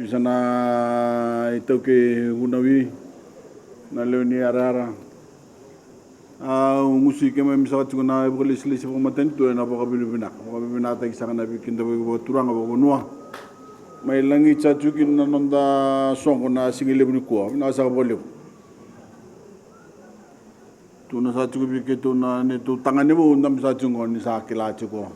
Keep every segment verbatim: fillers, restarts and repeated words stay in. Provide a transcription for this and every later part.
Sa na iTaukei Vunau, na lewe ni Yarayara. Au gusu i keimami saka tiko na vakalesilesi vakamatanitu ena vakavinavinaka, vakavinavinakataki saka na veikidavaki vakaturaga vakavanua. Mai lagiti saka tiko kina na noda soqo na siga levu nikua, vinaka saka vakalevu. Tukuna saka tiko vei keitou na neitou tagane vou, dabe saka tiko qo ni sa kila tiko.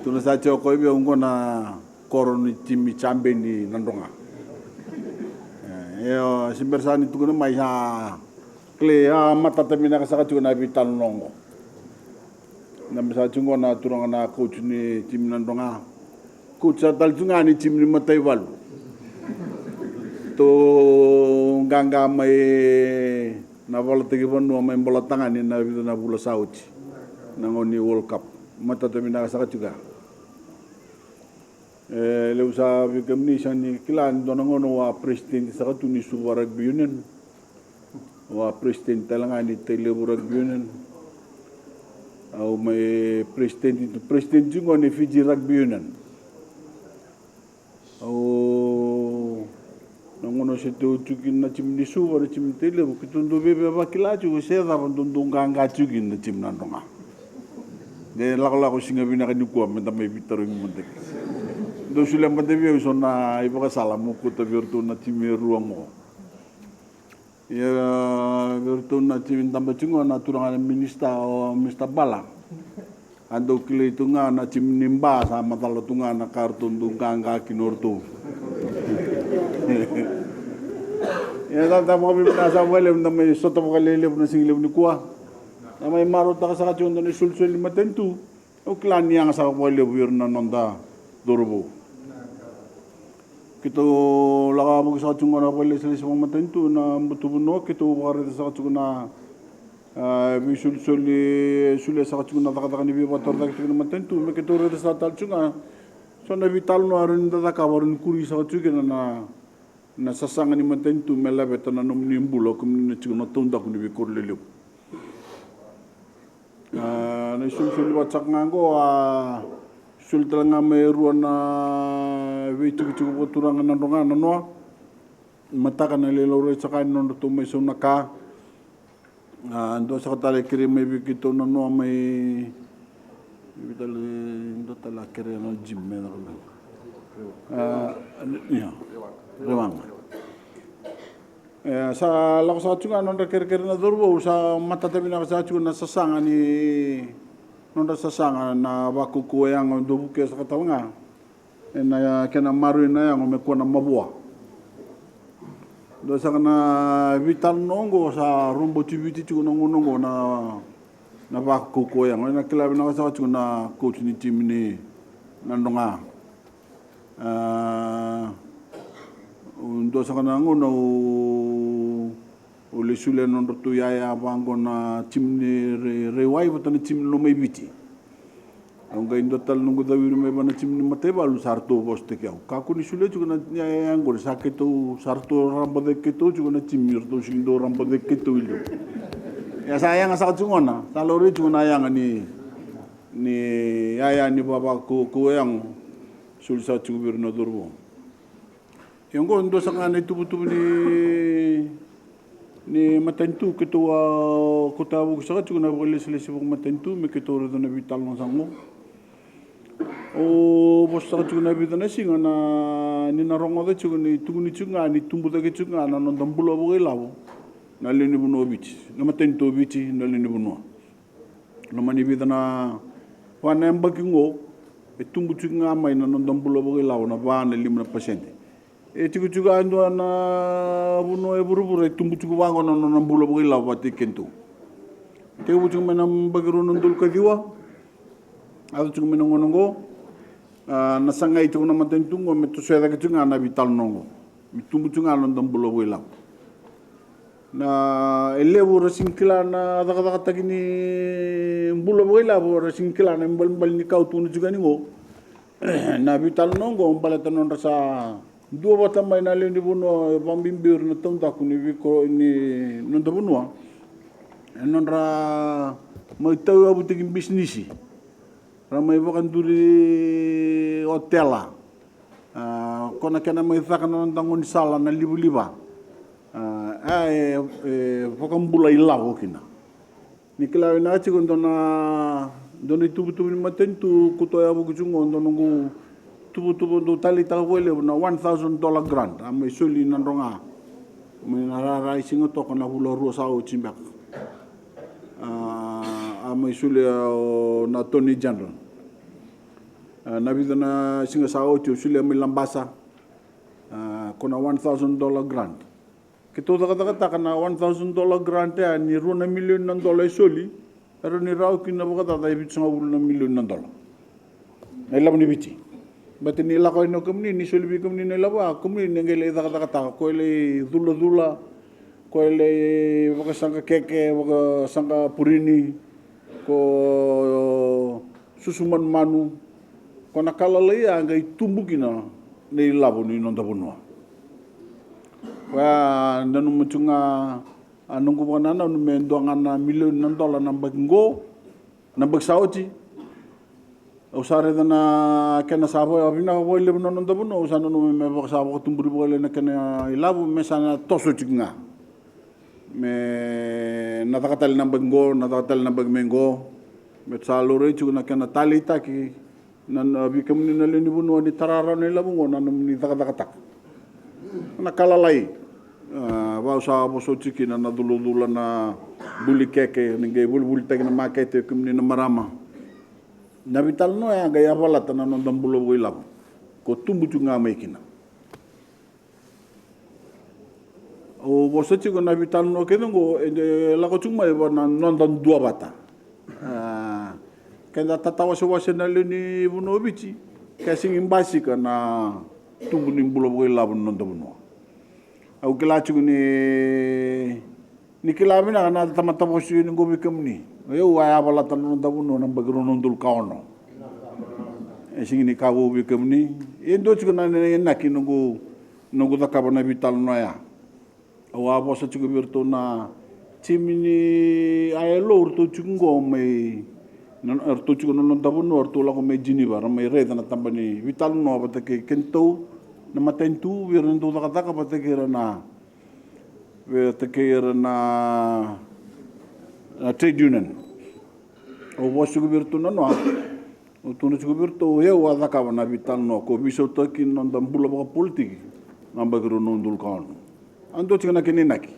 Tukuna saka tiko o koya vei au qo na koro ni timi jabeni Nadroga. E, io, se bera saka ni tukuna mai sa kila, a, matata vinaka saka tiko na veitalanoa qo. Dabe saka tiko qo na turaga na coach ni timi Nadroga. Coach saka tale tiko ga ni timi ni mataivalu. Tou qaqa mai na valataki vanua mai Bolatagane na vica na vula sa oti. Na gauna ni World Cup. Matata vinaka saka tiko ga. E levu saka vei kemuni sega ni kila ni dua na gauna au a president saka tu ni Suva Rugby Union. Au a president tale ga ni Tailevu Rugby Union. Au mai president, president tiko ni Fiji Rugby Union. Au, na gauna au se tu tiko kina na timi ni Suva, na timi ni Tailevu, keitou dau via vakila tiko se cava dau dau qaqa tiko kina na timi Nadroga. De lakolako siga vinaka nikua meda mai veitarogi mada. Dau solia mada vei au eso na ivakasala meu kauta vei iratou na timi e rua qo. Ia, vei iratou na timi dabe tiko qo na turaga na minisita, o Mister Bala. A dau kilai tu ga na timi ni Ba, sa macala tu ga na ka ratou dau qaqa kina o ratou. Ia, sa da vakavinavinaka saka vakalevu da mai sota vakalevu na siga levu nikua. Da mai marautaka saka tiko e dua na isolisoli ni matanitu. Au kila ni yaga saka vakalevu vei ira na noda cauravou. Keitou lako vuki saka tiko qo na vakalesilesi vakamatanitu na butuvanua, keitou vakaraica saka tiko na, a, veisolisoli e solia saka tiko na cakacaka ni veivakatorocaketaki ni matanitu, me keitou raica saka tale tiko ga so na veitalanoa e rawa ni da cakava, e rawa ni kuri saka tiko kina na, na sasaga ni matanitu me laveta na nomuni bula, kemuni na tiko na taudaku ni veikoro lelevu. A, na isolisoli vata saka ga qo, a, soli tale ga mai e rua na veitikotiko vakaturaga Nadroga, nanoa. Mataka na lai laurai saka ni nodratou mai sau na ka. A, dua saka tale kerei mai vei keitou nanoa mai, vei tale, dua tale a kerei na gym me caka. A, ia, Rewaqa. E, sa lako saka tiko ga nodra kerekere na cauravou, sa matata vinaka saka tiko na sasaga ni, nodra sasaga na vakaukauwa yago, dau vukea saka tale ga ena kena maroroi na yago me kua na mavoa. Dua saka na veitalanoa oqo sa roboti Viti tiko na gauna oqo na, na vakaukauwa yago. Ena kila vinaka saka tiko na coach ni timi ni Nadroga. A, dua saka na gauna au, au lai solia nodratou yaya vaqo na timi ni Re-, Reiwai vata na timi ni Lomaiviti. Au qai dua tale noqu cawiri mai vua na timi ni Mataivalu sa ratou vosataki au. Kakua ni solia tiko na yaya qori, sa keitou, sa ratou rabacaki keitou tiko na timi, ratou sega ni dau rabacaki keitou i liu. Ia sa yaga saka tiko gona, sa laurai tiko na yaga ni, ni yaya ni vavaku, ku yago. Soli saka tiko vei ira na cauravou. Ia oqo dua saka ga na ituvatuva ni, ni matanitu keitou a kauta vuki saka tiko na vakalesilesi vakamatanitu me keitou raica na veitalanoa saka oqo. Au vosa saka tiko na vica na siga na, ni na rogoca tiko ni tukuni tiko ga ni tubu cake tiko ga na noda bula vakailavo na lewe ni vanua o Viti, na matanitu o Viti, na lewe ni vanua. Loma ni vica na va na yabaki oqo, e tubu tiko ga mai na noda bula vakailavo na va na lima na pasede. E tiko tiko ga e dua na vanua e vuravura e tubu tiko vaqo na nona bula vakailavo vata kei kedatou. Tekivu tiko mai na yabaki rua na udolu ka ciwa, yaco tiko mai na gauna oqo, a, na sagai tiko na matanitu oqo me tosoya cake tiko ga na veitalanoa oqo. Me tubu tiko ga na noda bula vakailavo. Na, e levu ra sega ni kila na cakacakataki ni bula vakailavo, ra sega ni kila na ibalebale ni ka au tukuna tiko yani oqo. Na veitalanoa oqo baleta nodra sa duavata mai na lewe ni vanua, e vakabibi ira na taudaku ni veiko ni noda vanua. E nodra mai tauyavutaki bisinisi, ra mai vakaduri otela. A, ko na kena mai caka na noda gaunisala na livaliva. A, e, e vakabula ilavo kina. Ni kila vinaka tiko dua na, dua na ituvatuva ni matanitu ko tou yavuki tiko qo, dua na noqu tuvatuva dau taleitaka vakalevu na one thousand dollar grant. A mai soli na droga mai na rara i siga toka na vula rua sa oti beka. A, a mai solia o na Attorney General. A, na vica na siga sa oti au solia mai Labasa. A, ko na one thousand dollar grant. Keitou cakacakataka na one thousand dollar grant ya ni rua na milioni na dola e soli. E rawa ni rawa kina vakacaca e vitusagavulu na milioni na dola. Na ilavo ni Viti. Baleta ni lako yani o kemuni, ni soli vei kemuni na ilavo ya, kemuni ni qai lai cakacakataka, ko e lai culacula, ko e lai vakasaqa keke, vakasaqa purini, ko susu manumanu, ko na ka lalai ya qai tubu kina na ilavo ni noda vanua. Koya nanuma tiko ga, a, noqu vakanananu me dua ga na milioni na dola na baki qo, na baki sa oti. Au sa raica na kena sa vakavinaka vakalevu na noda vanua, au sa nanuma me vaka sa vakatuburi vakalevu na kena ilavo, me sa na toso tiko ga. Me na caka tale na baki qo, na caka tale na baki mai qo. Me sa laurai tiko na kena taleitaki na, na vei kemuni na lewe ni vanua ni tara rawa na ilavo qo, na nomuni cakacakataka. Na ka lalai. A, vau sa vosoti kina na culacula, na buli keke, ni qai vulivulitaki na makete, kemuni na marama. Na veitalanoa ya qai yavalata na noda bula vakailavo. Ko tubu tiko ga mai kina. Au vosa tiko na veitalanoa kece qo, e lako tiko mai va na noda duavata. A, keda tatawasewase na lewe ni vanua o Viti, ke sigi basika na tubu ni bula vakailavo ni noda vanua. Au kila tiko ni, ni kila vinaka na tamata vosa ni qo vei kemuni. Au a yavalata na noda vanua na baki rua na udolu ka ono. E sigi ni ka vou vei kemuni. E dua tiko na, na, na inaki noqu, noqu cakava na veitalanoa ya. Au a vosa tiko vei iratou na timi ni I L O, ratou tiko qo mai, na, ratou tiko na noda vanua, ratou lako mai Geneva, ra mai raica na taba ni veitalanoa vata kei kedatou na matanitu, vei ira na dau cakacaka vata kei ira na, vata kei ira na, na trade union. Au vosa tiko vei iratou na noa. Au tukuna tiko vei iratou, au a cakava na veitalanoa ko veisautaki na noda bula vakapolitiki na baki rua na udolu ka ono. A dua tiko na kena inaki.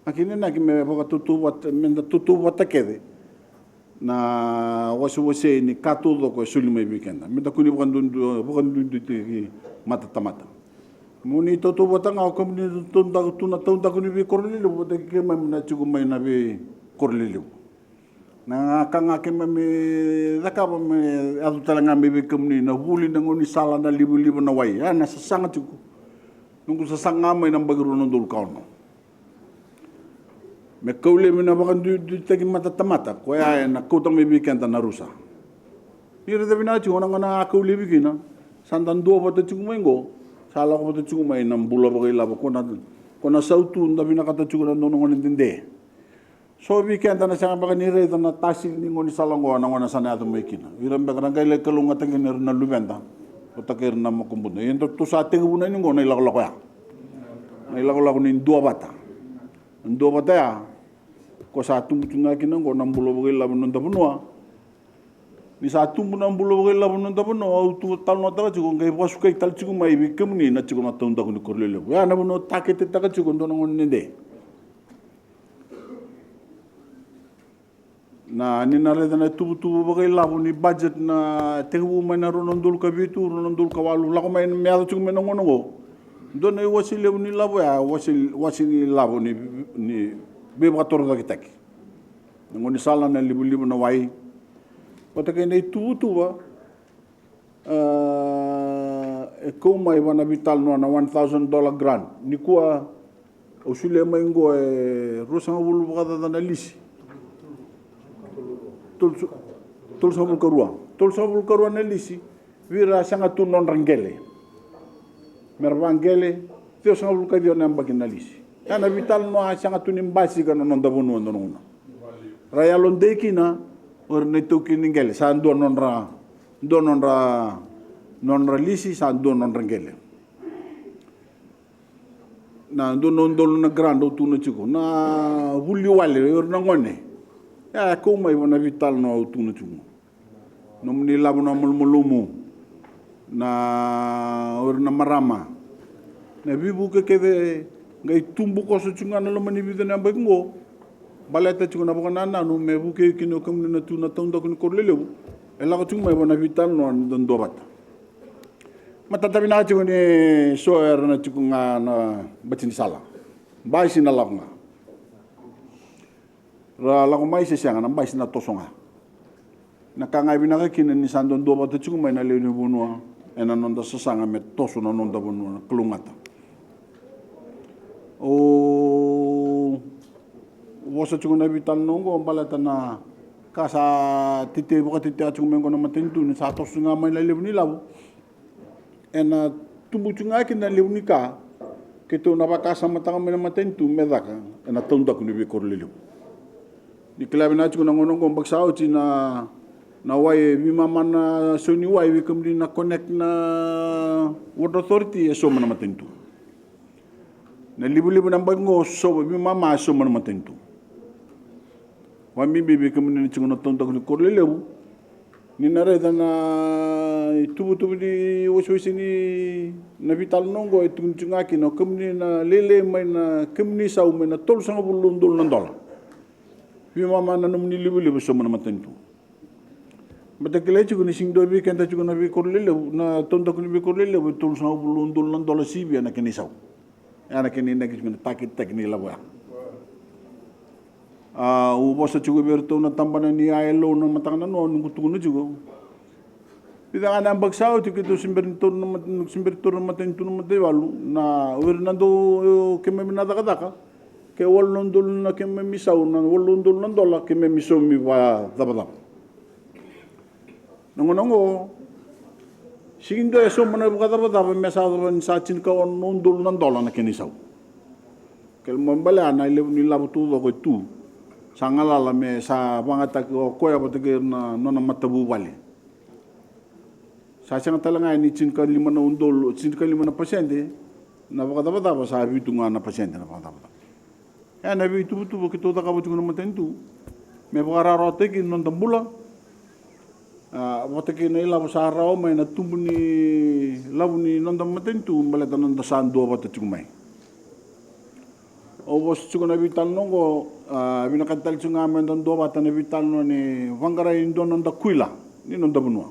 Na kena inaki me vakatautauvata, me da tautauvata kece na wasewase ni ka taucoko e soli mai vei keda. Me da kua ni vakaduidui, vakaduiduitaki matatamata. Mo ni tautauvata ga o kemuni tu na taudaku ni veikoro lelevu vata kei keimami na tiko mai na veikoro lelevu. Na ka ga keimami cakava me yaco tale ga mai vei kemuni na vuli, na gaunisala, na livaliva, na wai. A na sasaga tiko. Noqu sasaga ga mai na baki rua na udolu ka ono. Me kau laivi na vakaduiduitaki matatamata, koya ena kauta mai vei keda na rusa. Ni raica vinaka tiko na gauna a kau laivi kina, sa da duavata tiko mai qo, sa lako vata tiko mai na bula vakailavo, ko na, ko na sautu da vinakata tiko na dua na gauna dede. So vei keda na sega beka ni raica na tasili ni gaunisala oqo na gauna sa na yaco mai kina. Ira beka ra qai lai kalougata kina ira na luveda, vata kei ira na makubuda. Ia datou sa tekivu yani qo na ilakolako ya. Na ilakolako ni duavata. Na duavata ya, ko sa tubu tu ga kina qo na bula vakailavo ni noda vanua. Ni sa tubu na bula vakailavo ni noda vanua, au tu talanoataka tiko, qai vakasukai tale tiko mai vei kemuni na tiko na taudaku ni koro lelevu. Ya na vanua taketetaka tiko dua na gauna dede. Na, ni na raica na ituvatuva vakailavo ni budget na tekivu mai na rua na udolu ka vitu, rua na udolu ka walu, lako mai me yaco tiko mai na gauna oqo. Dua na iwase levu ni lavo ya, wase, wase ni lavo ni, ni veivakatorocaketaki. Na gaunisala, na livaliva, na wai. Vata kei na ituvatuva, a, e kau mai va na veitalanoa na one thousand dollar grant. Nikua, au solia mai qo e ruasagavulu vakacaca na lisi. Tolu, tolusagavulu ka rua. Tolusagavulu ka rua na lisi. Vei ira a sega tu nodra qele. Me ra vaqele, ciwasagavulu ka ciwa na yabaki na lisi. Ya na veitalanoa a sega tu ni basika na noda vanua dua na gauna. Ra yalodei kina o ira na itaukei ni qele, sa dua nodra, dua nodra nodra lisi, sa dua nodra qele. Na dua na udolu na grant au tukuna tiko, na vuli wale o ira na gone. Ia, e kau mai vua na veitalanoa au tukuna tiko. Nomuni lavo na malumalumu, na o ira na marama. Na veivuke kece qai tubu koso tiko ga na loma ni vica na yabaki qo. Baleta tiko na vakanananu me vukei kina o kemuni na tu na taudaku ni koro lelevu. E lako tiko mai vua na veitalanoa ni da duavata. Matata vinaka tiko ni so era na tiko ga na bati ni sala. Bai si na lako ga. Ra lako mai se sega, na bai si na toso ga. Na ka ga e vinaka kina ni sa duadua vata tiko mai na lewe ni vanua ena noda sasaga me toso na noda vanua na kalougata. O vosa tiko na veitalanoa oqo baleta na ka sa tetei, vakatetea tiko mai oqo na matanitu ni sa toso ga mai na levu ni lavo. Ena tubu tiko ga kina na levu ni ka keitou na vakasamataka mai na matanitu me caka ena taudaku ni veikoro lelevu. Ni kila vinaka tiko na gauna oqo, baki sa oti na, na wai e veimama na sau ni wai vei kemuni na connect na Water Authority e sauma na matanitu. Na livaliva na baki oqo, sauma, veimama e sauma na matanitu. Vakabibi vei kemuni na tiko na taudaku ni koro lelevu. Ni na raica na ituvatuva ni wasewase ni na veitalanoa oqo e tukuni tiko ga kina o kemuni na lailai mai na kemuni sau mai na tolusagavulu na udolu na dola. Veimama na nomuni livaliva sauma na matanitu. Baleta kilai tiko ni sega ni dua vei keda tiko na veikoro lelevu, na taudaku ni veikoro lelevu e tolusagavulu na udolu na dola sivia na kena isau. Ya na kena inaki tiko na takitaki ni lavo ya. A, au vosa tiko vei iratou na tabana ni I L O na mataka nanoa, noqu tukuna tiko. Vica ga na yabaki sa oti keitou se bera ni taura na mat-, se bera ni taura na matanitu na mataivalu, na o ira na dau keimami na cakacaka. Ke walu na udolu na keimami sau, na walu na udolu na dola keimami saumi vakacavacava. Na gauna oqo, sega ni dua e sauma na vakacavacava me sa cava ni sa tinikaono na udolu na dola na kena isau. Kena ibalebale na levu ni lavo taucoko e tu, sa galala me sa vagataki o koya vata kei na nona matavuvale. Sa sega tale ga ni tinikalima na udolu, tinikalima na pasede na vakacavacava, sa vitu ga na pasede na vakacavacava. E na veituvatuva keitou cakava tiko na matanitu me vakarawarawataki na noda bula. A, vata kei na ilavo sa rawa mai na tubu ni lavo ni noda matanitu baleta na noda sa duavata tiko mai. Au vosa tiko na veitalanoa oqo, a, vinakati tale tiko ga me da duavata na veitalanoa ni vaqarai dua na noda kuila ni noda vanua.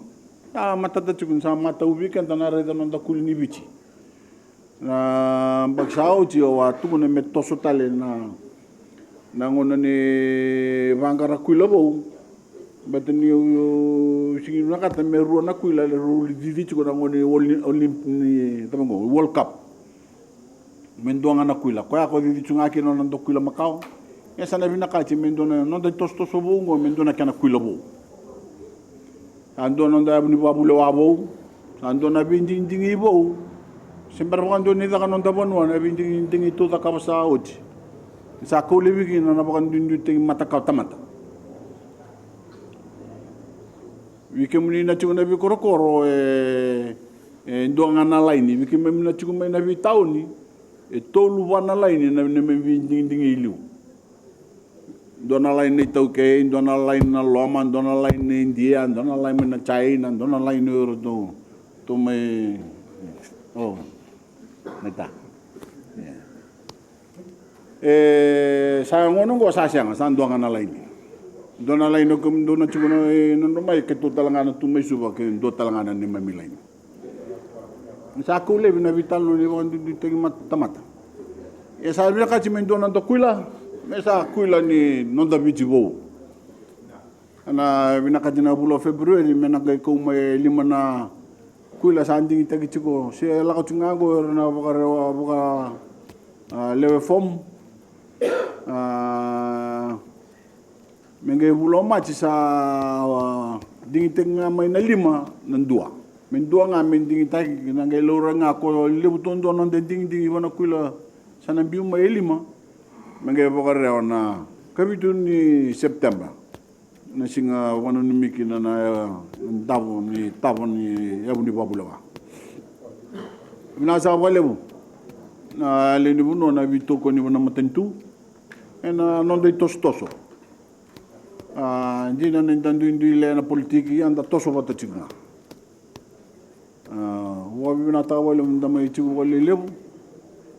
A, matata tiko ni sa matau vei keda na raica na noda kuila ni Viti. Na baki sa oti au a tukuna me toso tale na, na gauna ni vaqara kuila vou. Baleta niu, niu sega ni vinakata me rua na kuila, e rau cici tiko na gauna ni Oli-, Oli-, ni, cava oqo, World Cup. Me dua ga na kuila. Koya ko cici tiko ga kina na noda kuila makawa. E sa na vinakati me dua na noda itosotoso vou oqo, me dua na kena kuila vou. Sa dua na noda yavu ni vakavulewa vou. Sa dua na veidigidigi vou. Se bera vakadua ni caka noda vanua na veidigidigi tou cakava sa oti. Sa kau laivi kina na vakaduiduitaki matakau tamata. Vei kemuni na tiko na veikorokoro, e, e dua ga na laini. Vei kemuni na tiko mai na veitauni, e tolu va na laini na, na neimami veidigidigi i liu. Dua na laini na iTaukei, dua na laini na loma, dua na laini na Idia, dua na laini mai na China, dua na laini o iratou, tou mai, o, mai ta. Ia. E, sa gauna oqo sa sega, sa dua ga na laini. Dua na laini o kemudou na tiko na, e, nodra mai, keitou tale ga na tu mai Suva, ke dua tale ga na neimami laini. Sa kau laivi na veitalanoa ni vakaduiduitaki mat-, tamata. E sa vinakati me dua na noda kuila, me sa kuila ni noda Viti vou. Na vinakati na vula o February me na qai kau mai e lima na kuila sa digitaki tiko. Se lako tiko ga qo era na vakarewa, vaka, a, lewe fomu. A, me qai vula o Maji sa, a, digitaki ga mai na lima na dua. Me dua ga me digitaki, na qai laurai ga ko levu taudua na noda digidigi vua na kuila sa na biu mai e lima. Me qai vakarewa na kavitu ni September. Na siga vakananumi kina na, na davo ni tava ni yavu ni vakavulewa. Vinaka saka vakalevu na lewe ni vanua na veitokoni vua na matanitu ena noda itosotoso. A, dina na ida duidui le na politiki, ia da toso vata tiko ga. A, vakavinavinakataka vakalevu da mai tiko vakalelevu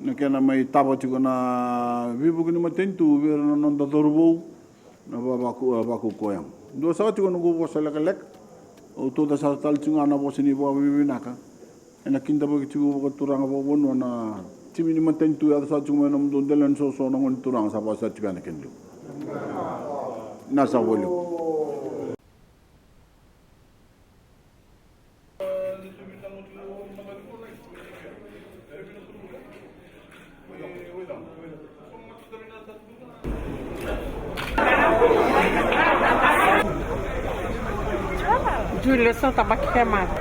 na kena mai tava tiko na veivuke ni matanitu vei ira na noda cauravou na vavaku, a, vakaukaua yago. Dua saka tiko noqu vosa lekaleka, au tauca sara tale tiko ga na vosa ni vakavinavinaka ena kidavaki tiko vakaturaga vakavanua na timi ni matanitu, yaco sara tiko mai na nomudou dela ni soso na gone turaga, sa vakasara tiko ya na kena levu. Na sa vakalevu. Julia, só tá baquemada.